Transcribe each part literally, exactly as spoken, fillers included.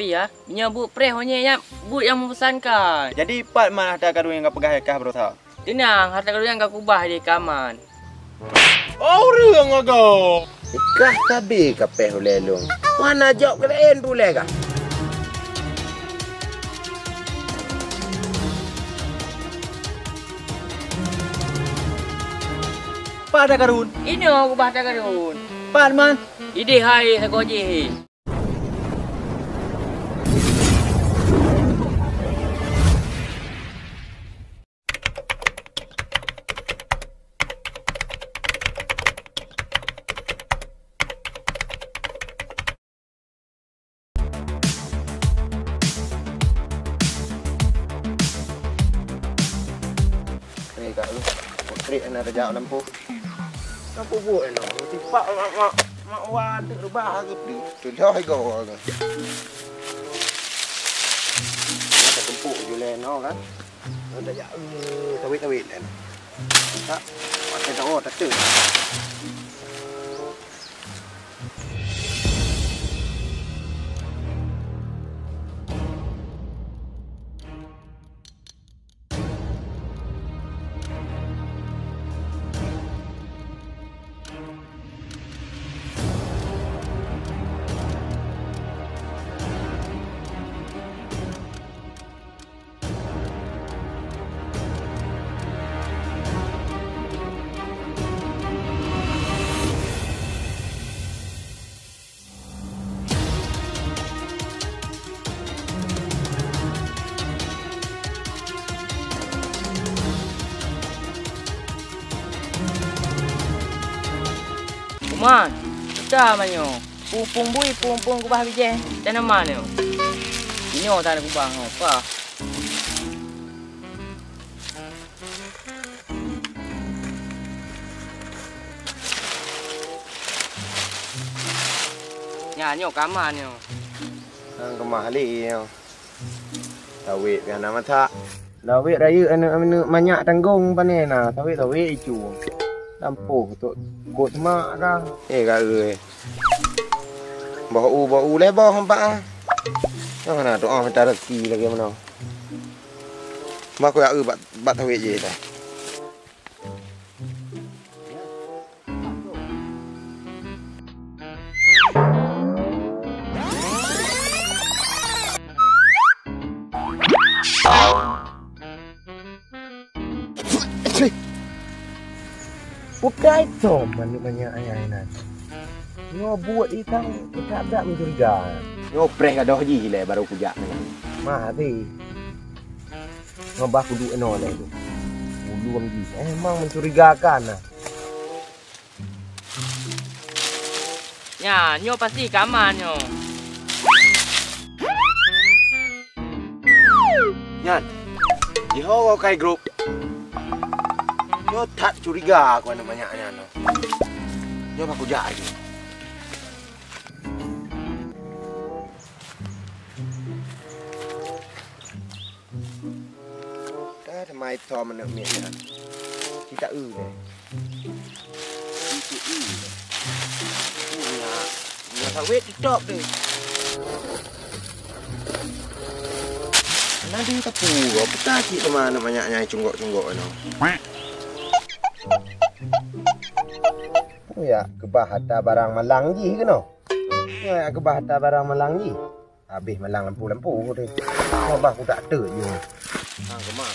Tapi ya, meunyoe buet preh ho nyan, buet nyang meubosankan. Jadi pat man hareuta karun nyang ka peugah kah baroesa? Teunang, hareuta karun nyan ka kubah di kaman. Oh, ureueng agam! Kah sabe kapéh ulée lôn. Wana jok keu laén pulée kah? Pat hareuta karun? Inoe kubah hareuta karun. Pat man? Idéh hai sagoe jih. Ni ka lu. Putri na raja lampu. Lampu buet eno. Tipak mak mak mak wan tu rubah ke tu. Tu dah go. Nak tumpuk je le no kan. Ada ya, eh, tawit-tawit kan. Tak, pakai tahu tak tu. Uma, kita manyo. Pung-pung bui, pung-pung kubah bijéh tanaman nyoe. Inyoe tan kubah nyoe, pah. Nyan nyoe kaman nyoe. Nang keumah lé nyoe. Tawét pih hana masak. Tawét rayeuk aneuk-aneuk manyak tanggong pane na. Tawét-tawét icu. Lampôh tok kot semak ka. Eh, ka eu, eh. Boh u, boh u lé boh empat ah. Nyoe hana tu'oh mita rezeki lagèe meunoe. Bah kuyak eu bak, bak tawét jih dah. Putai tom manok manyak ayah inan. Nyoe buet itang, kita brat mencuriga. Nyoe preh gadoh jih ilèe baru kujak nyan. Mah, hati. Ngon bah kuduek inoe lé tu. Ulôn jih emang mencurigakan nah. Nyan, nyoe pasti kaman nyoe. Nyan, jiho kai grup. Nyoe that curiga aku aneuk manyak nyan. Nyoe bah kujak lagi. Dah teumai tom aneuk miet nyan. Kita eu deh. Kita eu deh. Nyak, nyak sawét titop deh. Alah deh teupeu, apa sakét teuma aneuk manyak nyang cunggok-cunggok nyoe. Ya, keubah ata barang malang jih keunoe. Ya, keubah ata barang malang jih. Habéh malang lampu-lampu teuh. Babah kutak teuk jih. Hang keumah.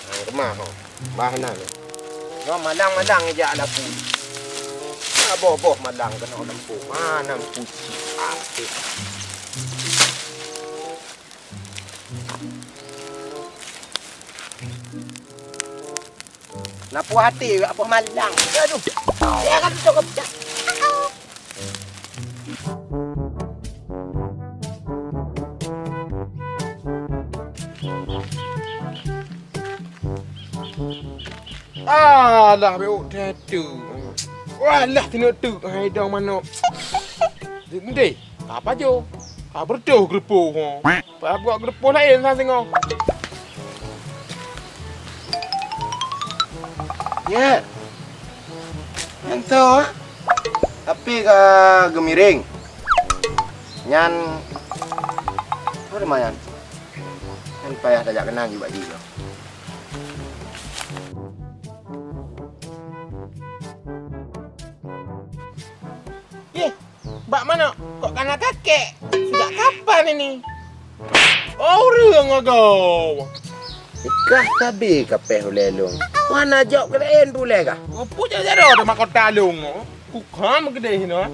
Hang keumah ho. Bah na. Nyoe malang-malang jak lampu. Boh-boh malang keunoe lampu. Mana lampu cit. Ah, cit. Na puih até, jak poh malang. Aduh. Ya kan cokop dah. Alah, beuk tetu. Walah, tineuk teuk hai dong manok. Deh, apa jo? Ka beureutoh geureupoh ho. Pabuet geureupoh laén sa singoh. Yeh. Nyan soe, ah? Tapi ka geumiréng. Nyan, apa nama nyan? Nyan payah tajak keunan ju bak jih. Yeh. Bak manok, kok kana kakek? Sejak kapan ini? Oh, ureueng agoe. Kah sabe kapeh ulée lôn. Wana jok keu laén pulée kah? Peue jak jaroe teuma kota lôn? Kukam keudeh hinoe.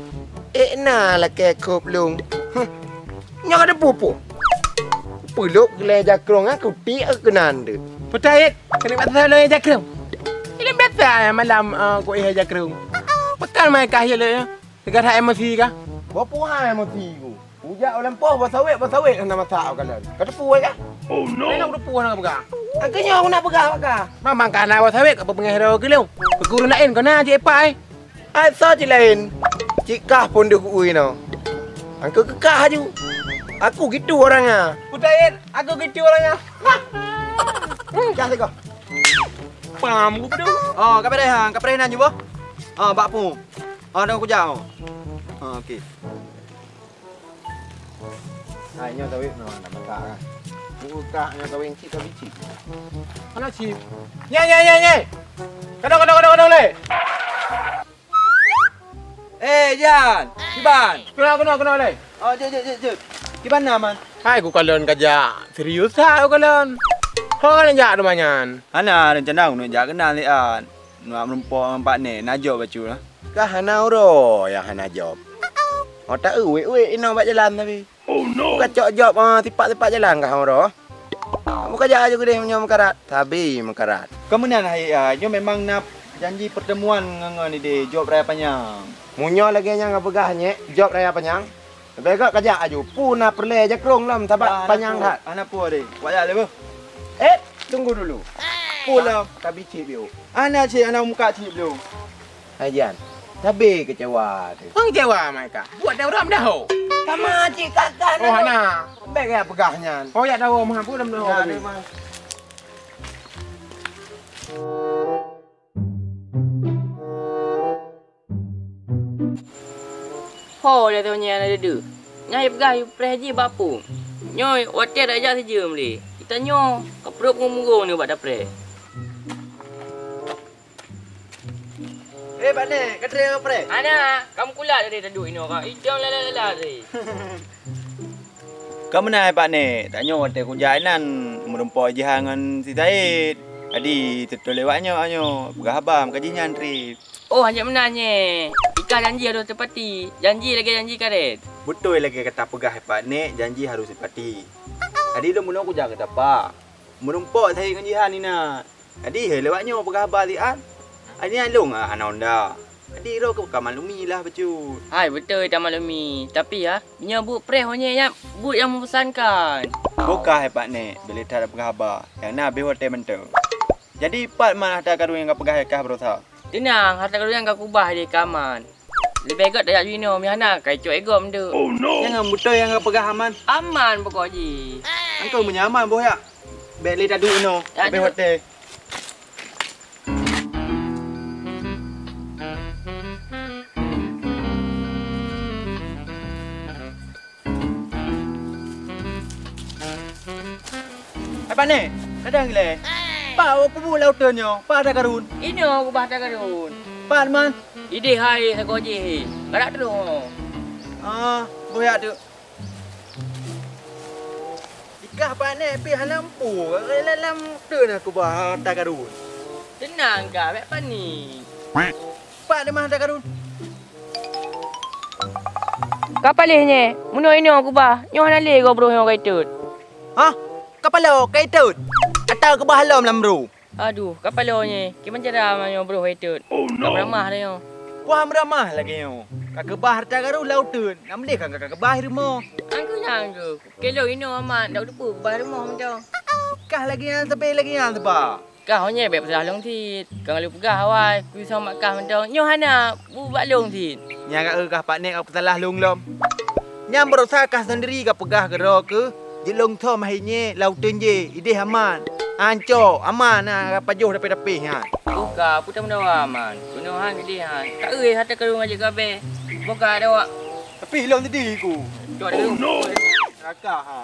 Ék na lakée kop lôn. Huh. Nyoe ka teupeue-peue. Peulok gulée jakrong aku tiek keunan tu. Peutaét, keuneuk bak lôn jakrong. Ilôn biasa malam, eh, ku éh jakrong. Pekan mai kah ya lôn. Teuga that emosi kah? Boh puhan emosi ku. Ujak u lampôh, boh sawét, boh sawét hana masak u kalon. Ka teupeue kah? Oh no. Hana teupeue hana peugah. Angkeu nyoe aku nak peugah bak kah. Mamang ka hana boh sawét ka peungeut roh keu lôn. Keu gureueng laén kona jeuet epak ai. Ai soe cit laén. Cit kah pondeh ku ui no. Angkeu keukah aju. Aku gitu orangnya. Putayen, aku gitu orangnya. Cah siko. Pam ku bedu. Oh, ka beres ha, ka beres nan ju boh. Ah, bak pu. Ah, dong kujak. Ah, okey. Hai, nyoe tawét nyoe, nak masak kan. Buka nyoe tawét cit ka bicik. Hana cit. Nyai, nyai, nyai, nyai. Kadang, kadang, kadang, kadang le. Eh, Jan, kiban. Kena, kena, kena le. Oh, jeuet, jeuet, jeuet, jeuet. Kiban na, Man? Hai, ku kalon kajak. Serius ha, ku kalon. Ho nak jak teuma nyan? Hana rencana ku nak jak keunan le, An. Nak meurumpok ngon Pak Nek, na jok bacut lah. Kah hana uroe nyang hana jaweueb. Oh, ta-eu wék-wék inoe bak jalan tapi. Oh no! Ka cok jaweueb, ah, tipak-tipak jalan kah uroe? Kamu ka jak aju keudeh meunyoe meukarat, sabe meukarat. Ka meunan hai, ah, nyoe memang na janji pertemuan ngon, ngon ideh jaweueb raya panyang. Meunyoe lagée nyan kapeugah nyek, jaweueb raya panyang, leubeh gét kajak aju. Peue na peureulée jakrong lom sabab panyang that. Hana peue deh. Wak jak lé beuh. Eh, tunggu dulu. Peue lom? Tabi cit biôh. Hana cit, hana muka cit biôh. Hai Jan, sabe keucewa teuh. Hang keucewa mai kah. Buet dah uram dah ho. Sama cit kakak. Oh, hana. Bèk gaya peugah nyan. Oh, yak tahu mah, peue dah meudoh. Ho, dah tahu nyan ada deuh. Nyan peugah, yu preh jih bak pu. Nyoe, watèe dak jak sijeuem lé. Kita nyoe, ka pruet murong-murong ni bak dapreh. Eh, Pak Nek, ka trép preh? Hana, kamu kulat dari tadi inoe ka. Idong lala-lala tadi. Ka meunan, Pak Nek, tanyoe watèe kujak inan meurumpok jiha ngon si Said. Jadi, teutuléh wak nyoe, nyoe peugah haba meuka jihnyan trép. Oh, hana meunan nyoe. Ikah janji harôh teupati. Janji lagèe janji karét. Beutôi lagèe gata peugah, Pak Nek, janji harôh teupati. Jadi, lôn bunoe kujak gata, Pak. Meurumpok Said ngon jiha nina. Jadi, hai lewat nyoe peugah haba siat. Hai nyan lôn hana honda. Jadi, droe ka maklumi lah bacut. Hai, beutôi tamaklumi. Tapi, ya, nyoe buet preh ho nyoe nyan buet nyang membosankan. Boh kah, hai Pak Nek, bèk lé that peugah haba. Nyang na abéh watèe mantong. Jadi, pat man harta karun nyang ka peugah kah baroesa? Teunang, harta karun nyang ka kubah di kaman. Leubeh gét tajak ju inoe, meuhana ka icok égom tu. Oh no! Nyang beutôi nyang ka peugah aman? Aman pokok jih. Angkeu meunyoe aman boh yak. Bèk lé taduek inoe, leubeh watèe. Hai Pak Nek, kadang ilèe. Pak, awak kubu lauteun nyoe, Pak ada karun. Inoe kubah ada karun. Pak man? Idéh hai sagoe jih. Kadak terus. Ah, boh yak tu. Ikah Pak Nek pih hana empu, lam teun aku bah harta karun. Teunang kah, bèk panik. Pat teuma harta karun? Ka paléh nyoe, meunoe inoe kubah, nyoe hana lé gob broh nyoe ka itot. Hah? Ka paloe ka itot? Ata kubah lom lam bru. Aduh, ka paloe nyoe, kiban cara meunyoe broh ka itot. Ka meuramah dah nyoe. Wah, meuramah lagèe nyoe. Ka keubah harta karun lam uteuen, nak meuleh ka, ka keubah rumoh. Angkeu nyan keuh, keu lôn inoe amat, dak teupeue keubah rumoh mantong. Kah lagèe nyan sabe lagèe nyan saba. Kah ho nyoe bèk peusalah lôn cit. Ka lôn peugah awai, kuisoe mak kah mantong. Nyoe hana, bu bak lôn cit. Nyang ka eu kah Pak Nek ka peusalah lôn lom. Nyang baroesa kah sendiri ka peugah keudroe keuh, jeuet lôn som hai nyoe lam uteuen jih, idéh aman. Ancok, aman na pajoh dapéh-dapéh ha. Buka, puta mendawa man. Keunoe han gede han. Tak euy hata karu ngajak gabe. Buka ada wak. Tapi hilang tadi ku. Cok dulu. Neraka ha.